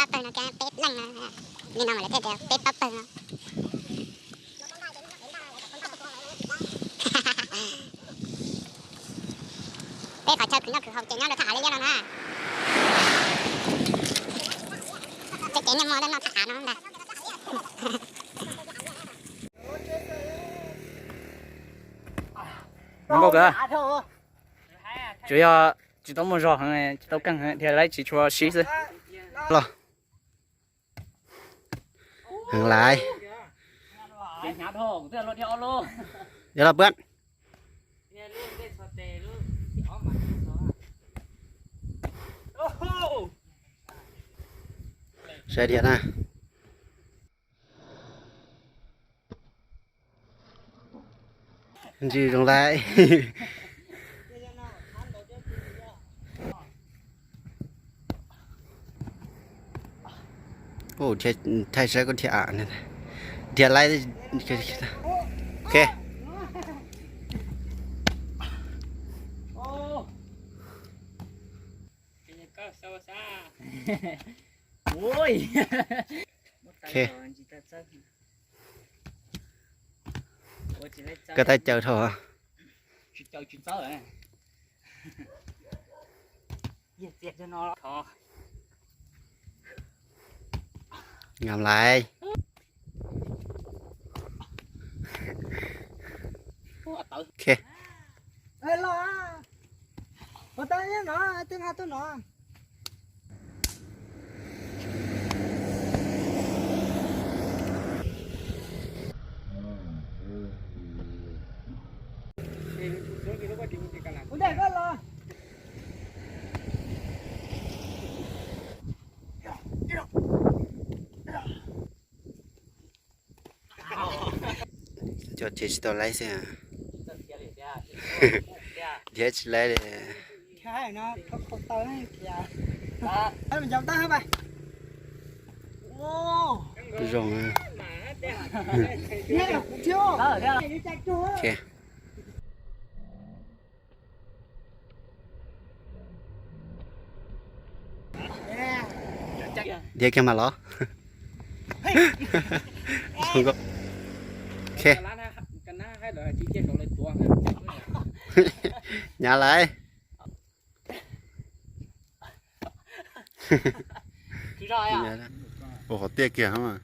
Pab pawg no peb leej no, li no mas lawv thiaj tias peb pab pawg no. Peb qhov chaw khwv noj khwv haus ces nyob rau thaj av liab liab no na. Tej kev niaj hmo noj thaj av no ntag. Nkauj kawg, tsuas yog tsis tau muaj zog heev, tsis tau keej heev, dhia laib tsis tshua sib xwb. Los heev laiv. Yog los puab. Saib dhia na. Ntsws zoo laiv. Thaij saib koj dhia, dhia laib. Ok. Ok. Koj tab caw dhau. Ngam laiv. Ok. Cov dhia tsis tau laib xwb. Dhia tsis laib li. Zoo. Ok. Dhia kiag mas los. Ok. Nyav laiv. Ua qhov tiaj kiag mas.